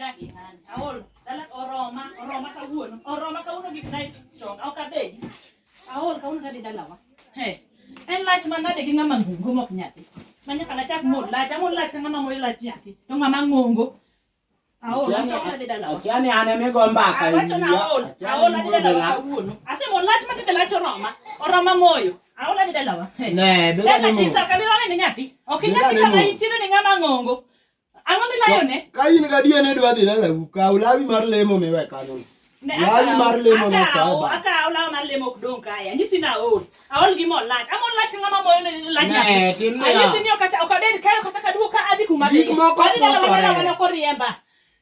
Aol, dala oroma, oroma kawuono. Oroma kawuono gik na chon, ok adhi. Aol kawuono tadhi dalawa. He. En lach manade gi ng'ama ngungo mok nyathi. Ma nyaka nachak mod lach, amod lach ka ng'ama moyo lach nyathi. To ng'ama ngongo. Aol, kawuono adhi dalawa. Akia ni an ema igo mbaka e Awacho na wiya. aol, Akia aol ni adhi iwuoyo gi dalawa ng'a. kawuono. Asemod lach matinde lach oroma. Oroma moyo. Aol adhi dalawa. He. Ne, bed ane Eka mos. tisa kabiro ni nyathi. Ok Bed nyathi ane kama mos. intiere ni ng'ama ngongo. Ang'o milayone? Ka in gadier ni idwa dhi dalau, kaw lawi mar lemo miwe kanyo. Ne, Lawi akawo- mar lemo no akawo- soba. Akawo law mar lemo ok dong' kae. Anyisi ni aol. Aol gi mo lach. Amol lach ng'ama moyo ne lach Ne, nyathi. tim niya. Anyisi ni ok acha- ok abed kae kata kaduogo ka adhi kuma Gik adhiye. moko Adhi dalawa pusore. dalawa nok oriemba.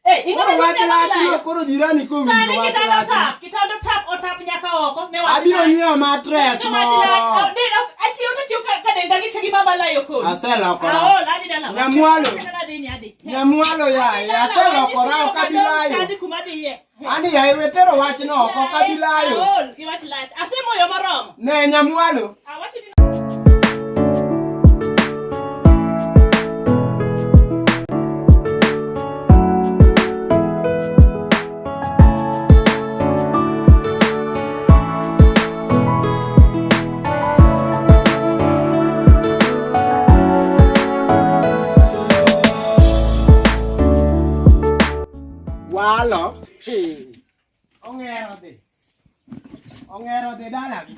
Eh, ing'o Koro ma wach dalawa lachno milayo? koro jirani kowinjo Sani wach kitanda lachno. otap, kitanda otap, otap nyaka oko. Ne wach Abiro lach. nyiewo matres Ne wach lach. moro. Oh, achiew to achiew ka denda ng'ich gi mama layo kodi. Aselokora. Aol, adhi dalawa. Nyamwalo. Adhi ni adhi. Nyamwalo yaye, aselokora ok abi layo. Adhi kuma adhiye. Ani yaye wetero wachno oko ok abi layo. Aol, gi wach lach. Asemoyo moromo. Ne nyamwalo. Awacho ni Walo. Ong'ero dhi. Ong'ero dhi dalagi.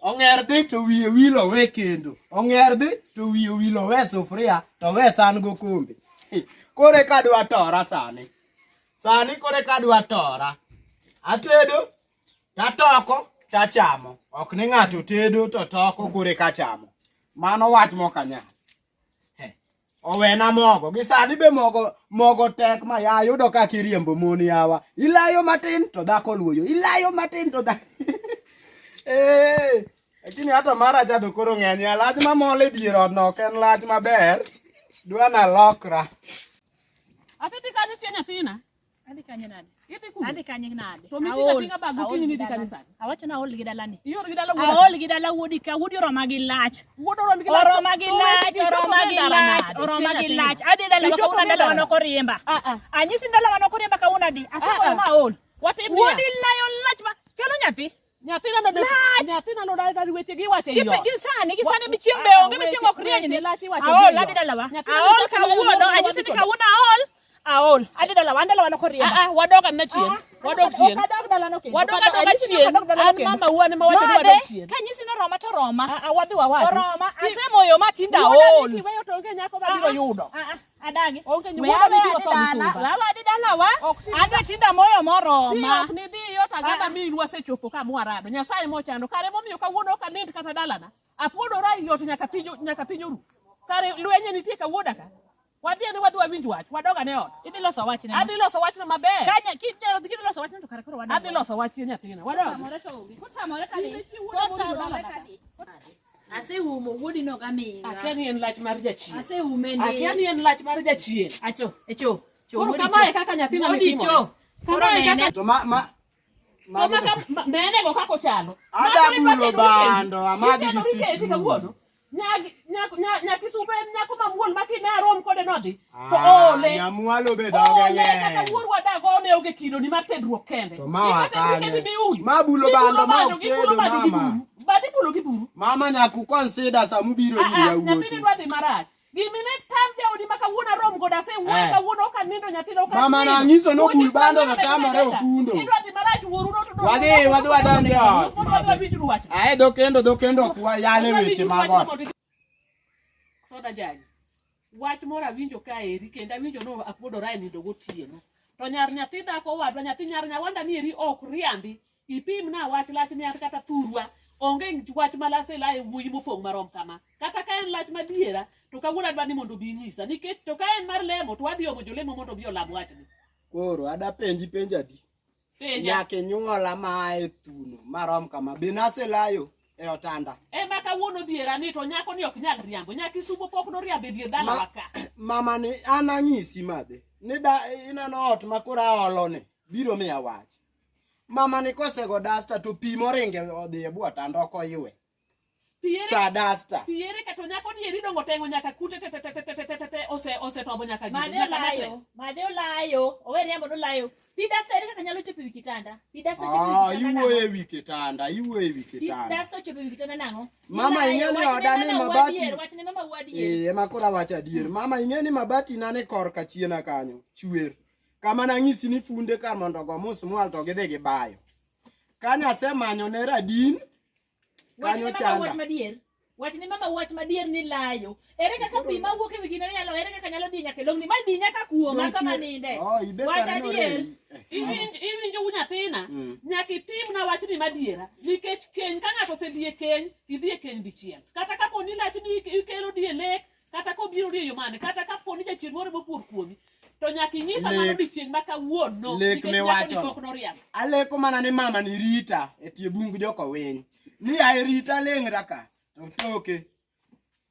Ong'er dhi to wiye wil owe kendo. Ong'er dhi to wiye wil owe sufuria to owe san gokombe. Koro eka adwa tora sani. Sani koro eka adwa tora. Atedo tatoko tachamo. Ok ni ng'ato tedo to toko koro eka chamo. Mano wach mok anyal. Owena mogo. Gi sani be mogo mogo tek ma ya yudo kaka iriembo mon yawa. Ilayo matin to dhako luoyo. Ilayo matin to dhako. Eh, lakini hata mara cha to koro ng'eny ya lach mamol e dier odno ok en lach maber. Dwa nalokra. Apidhi kanyo tie nyathina. Adhi kanye nade? Idhi kure? Adhi kanye nade? To miting'o Aol, ating'a bag aol gokinyi gi ni idhi dalani. kanye sani? Awacho ni aol gi dalani. Ior gi dala wuoda. Aol gi dala wuodi ka wuodi oroma gi lach. Wuod oromi gi lach. Oroma gi To wech lach, gi chopo oroma e gi ndara lach, nade? oroma Tie gi nyathina. lach. Adhi dalawa Ichopo kawuono e dalawa ndara. nok oriemba. Ah, ah. Anyisi dalawa nok oriemba kawuono adi. Asemoyo Ah, ah. ma aol. Watim niya. Wuodi layo lach ma chalo nyathi. Nyathina no Lach. nyathina no dai weche gi iwacho e Gi ot. gi sani, gi sani Wa- michieng' be ah, onge, michieng' weche- ok rieny ni. weche lach iwacho Aol, gi adhi ot. dalawa. Nyathina Aol no chako layo kawuono, wuod anyisi ni wadhi kawuono aol. Aol. Adhi dalawa, an dalawa nok oriemba. Ah, ah, wadog ane chien. Wadog chien. Ok adog dalano kendo. Wadog Ok adog- adoga anyisi ni ok chien. adog dalano An kendo. mama wuon ema wacho ni Nade? wadog chien. Kanyisi ni oroma to oroma. Ah, ah, wadhi wawachi. Oroma. Asemoyo ma tinda Wuoda aol. ni kiweyo to onge nyako ma biro yudo. Ah, ah, adagi. Onge We wuoda ni awe biro adhi tho dala. misumba. We awe adhi dalawa. Ok ti- Adwa tinda moyo Ti moroma. ok ni dhiyo to agamba minu asechopo ka mwarado. Nyasaye mochano. Kare momiyo kawuono ok anind kata dalana. Apuodora ei ot nyaka piny nyaka piny oru. Kare lweny nitie kawuoda ka. Wadhi ane wadhi wawinj wach. Wadog ane ot. Idhi loso wachne. Adhi loso wachno maber. Kanya kidhi kidhi loso wachne to kare koro wadog. Adhi loso wach ne nyathina. Wadog. Kotamore to onge. Kotamore to adhi. Nikech wuoda morito Kotamore dalana to ka. adhi. Aseumo wuodi no gaming'a. Akia ni en lach mar jachien. Aseume ndi. Akia ni en lach mar jachien. Acho, echo. Cho, Koro wuodi kamae cho. kaka nyathina Wuodi ne timore. cho. Koro Kamae nene. kaka To ma ma To mago maka to- nenego kaka ochalo. Ada bulo bando, amadhi gi situl. situl. Nyakisumbe en nyako mamuol ma kine arom kode nodhi to Ah, ole. Nyamwalo be dhoge Ole kaka ng'eny. wuorwa dago ne onge kido ni mar tedruok kende. To ma Ika tedruok kanye? kende miuyo. Ma bulo Gibulo bando ma bando, ok gibulo tedo, bando gi mama. buru. Bando ibulo gi buru. Mama nyaka u consider samubiro Ah, ir ah, yawuotu. nyathini dwa dhi marach. Gimine tam jaodi ma kawuono arom godo asewuoyo Eh. kawuono ok anindo nyathina ok Mama anindo. nang'iso nobul Wuoche bando kawuono notamore bende bende. ofundo. Idwa dhi marach wuoru no to Wadhi, wadhi wadonj e ot. Mondo wadhi wawinj wach. Ae dho kendo dho kendo ok wayale weche mag ot. Soda jani. Wach moro awinjo kaeri kendo awinjo no apuodora e nindo gotieno. To nyar nyathi dhako wadwa nyathi nyar nyawanda ni eri ok riambi. Ipim na wach lach ni an kata thurwa onge wach ma lasela e wuoyi mopong' marom kama. Kata ka en lach madiera to kawuono adwa ni mondo obi nyisa nikech to ka en mar lemo to wadhi omo jolemo mondo obi olam wachni. Koro ada penji penjo adi? Penja. Nyaka inyuola ma e thuno marom kama. Be naselayo e otanda? Ema kawuono dhiera ni to nyako ni ok nyal riambo. Nyaka isubo pok noriambo e dier dalawa ka. Mama ni an anyisi madhe. Ni da ineno ot ma koro aolo ni biro miya wach. Mama ni kosego dasta to pi moringe odhi e bwo otanda ok oywe. Piere Sa dasta. piere ka to nyako ni eri dongo teng'o nyaka kute te te te te te te te te ose osetobo nyaka gini, Madhe nyaka olayo, mattress. madhe olayo, owe riambo nolayo. Pi dasta ere kaka nyalo chopo e wi kitanda? Pi dasta chopo Ah, e wi kitanda iwuoyo e nang'o? wi kitanda, iwuoyo e wi Pi kitanda. dasta ochopo e wi kitanda nang'o? Mama, Ilayo, ing'e ni wachne oda ni mama mabati. adier, wachne mama adier. Eh, ema koro awacho adier. Mama, ing'e ni mabati na ni korka chiena kanyo, chwer. Kama nang'isi ni funde kar mondo ogo musmwal to gidhi gibayo. Kanyo asemanyo ne radin, Wachne kanyo mama chanda. wach madier. Wachne mama wach madier ni layo. Ere kaka pi mawuok e wi gino nyalo, ere kaka nyalo dhi nyaka e long'ni, ma dhi nyaka kuoma Dong' kama chwer. ninde. Oh, ibet Wach aneno adier. rei. Eh, Iwinjo u nyathina Mm. nyaka ipimna wachni madiera nikech keny ka ng'ato osedhi e keny idhi e keny dichiel kata kapo ni lachni ikelo di e lek kata kobiro di e yo mane kata kapo ni jachien moro emopur kuomi to nyaka inyisa Lek. mano odiochieng' ma kawuono Lek nikech miwacho nyakoni pok noriambo. Aleko mana ni mama ni rita e tie bung jokowiny. Ni ae rita leng'ra ka to toke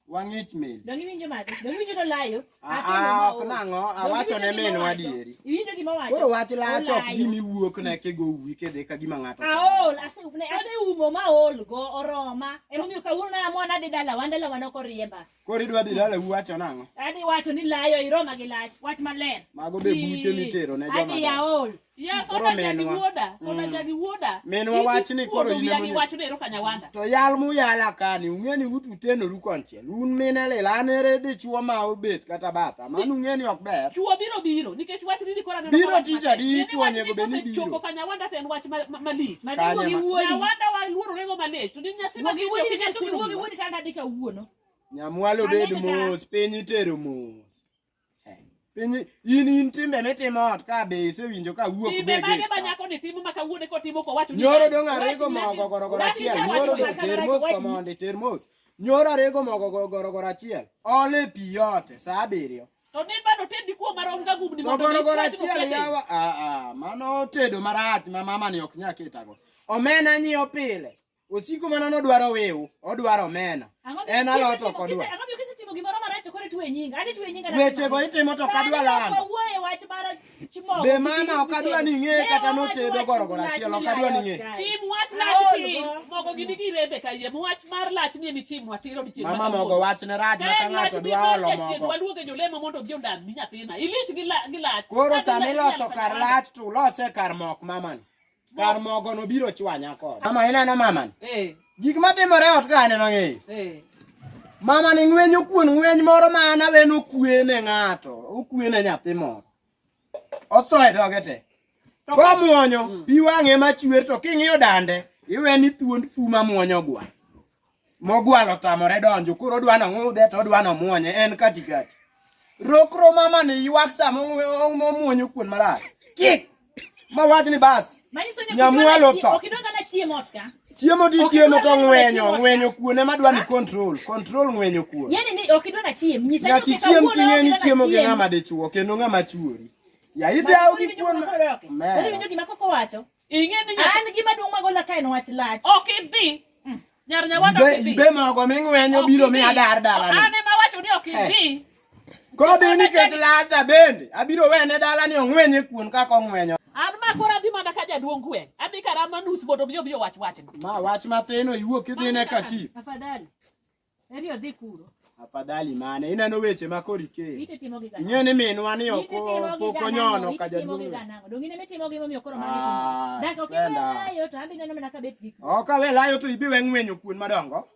wang'ich mil. Dong' iwinjo madhe? Dong' iwinjo nolayo? Ah, Asemo ah, ma ok ool. nang'o, Dong' awacho iwinjo ne gima minwa owacho? adieri. Iwinjo gima owacho? Koro wach lach ok Olayo. gima iwuok ne kigo uwi kidhi ka gima ng'ato. Aol, aseumo ma aol go oroma. Emomiyo kawuono naamua nadhi dalawa, dalawa nok oriemba. Koro idwa dhi dala uwacho nang'o? Adhi wacho ni layo iroma gi lach, wach maler. Mago be buche mitero ne joma Adhi dongo. aol. Ya Koro soda jagi minwa. wuoda, soda jagi wuoda. Minwa wachni koro in wiya ema gi onego- wachno ero kanyawanda. To yal muyala kani ung'e ni ututenoru konchiel. Un mine lil an ere dichuo ma obet kata batha. Mano ung'e ni ok ber. Chuo biro biro nikech wachni ni koro aneno Biro ka wach tich matek. adi, Ng'eni chuo wachni onego bed ni biro. kosechopo kanyawanda to en wach malich. Madhi Kanye wuo gi ma- wuodi. Nyawanda waluorore go malich. To ni nyathi Wuo gi ma wuodi ok inyal nikech kuodo wuo gi wiwa. wuodi to an adhi kawuono. Nyamwalo bed Aneno ka- mos, piny itero mos. Eh, Piny in timbe mitimo ot ka be isewinjo ka wuok Timbe be mage gate ma ka. nyako ni timo ma kawuono kotimo kowacho ni Nyoro dong' arego Wach mogo gorogoro Wach achiel. isewacho Nyoro ni dong' ter mos Wach ni- komondi, ter mos. Nyoro arego mogo gorogoro achiel. Ole pi yote saa abiriyo. To ni bado tedi kuo marom ga gubni To mondo mi gorogoro wach achiel mokete. yawa, ah, ah, mano tedo marach ma mama ni ok nyal ketago. Omena nyiewo pile. Osiko mana nodwaro wiu, odwaro omena. Ang'o En alot ok odwar. Ang'o miyo kisetimo gimoro marach to koro itwe nyinga? An itwe nyinga. Weche go itimo to ok adwa lando. Wawuoye wach mar chmogo. Be mama ok adwa ni ing'e kata notedo gorogoro achiel, ok adwa ni ing'e. Tim wach lach ti. Mogo gini gi rembe ka yie. Wach mar lach ni emi timwa tiro odiochieng' ma Mama kawuono. mogo wach ne rach ma ka Ka en ng'ato lach dwa mi olo mar jachien, mogo. waluonge jolemo mondo obi olam ni nyathina. Ilich gi gi lach. Koro Adhi sama lach iloso nyal kar kanyawanda. lach to ulose kar mok mamani. Kar mogo no biro chwanya kode. Mama ineno mamani. Eh, Gik matimore e ot ka an ema ang'eyo. eh. Mama ni ng'wenyo kuon ng'weny moro ma an awe nokwe ne ng'ato, okwe ne nyathi moro. Osoe dhoge te. Komuonyo, pi wang'e machwer to king'iyo dande, iwe ni thuond fu mamuonyo gwa. Mogwalo tamore donjo, koro odwa nong'udhe to odwa nomuonye, en katikati. Rokro mama ni ywak sama omuonyo kuon marach. Kik! Ma wach ni bas. Manyiso ni Nyamwalo tho. Ok idwa ng'ama chiemo ot ka. Chiemo ti Ok chiemo idwa to ng'ama ng'wenyo, chiemo ot ka. ng'wenyo kuon ema dwa ni control, control ng'wenyo kuon. Yeni ni ok idwa na chiem. Nyisa ni Nyaka ok ichiem kawuono king'e ok ni idwa na chiemo gi chiem. ng'ama dichuo kendo ng'ama chuori. Ya idhaw gi kuon. Mera. Iwinjo gima koko wacho? Ing'e ni nyathi An gima duong' magola ka en wach lach. ok idhi. Nyar nyawanda ok Ibe idhi. ibe mogo ming'wenyo Ok biro mi idhi. adar dalani. An ema awacho ni ok Eh. idhi. Kodhi nikech lach bende abiro wene dalani ong'wenye kuon kaka ong'wenyo. An ma koro adhi mana ka jaduong' gweng'. Adhi karama nus mondo mi obi owach wachni. Ma wach mathin iwuok idhine ka chief. Afadhali. Eri odhi kuro. Afadhali mane ineno weche ma koro ikeyo. Ite timo gi gana. Ing'e ni minwa ni ok Ite timo gi pok gana. onyono ka Ite timo gi jaduong'. gana. Dong' in ema itimo gi momiyo koro Ah, mano itimo. Dak ok wenda. iwe layo to ambi neno mana ka bet gi. Ok awe layo to ibi we ng'wenyo kuon madongo.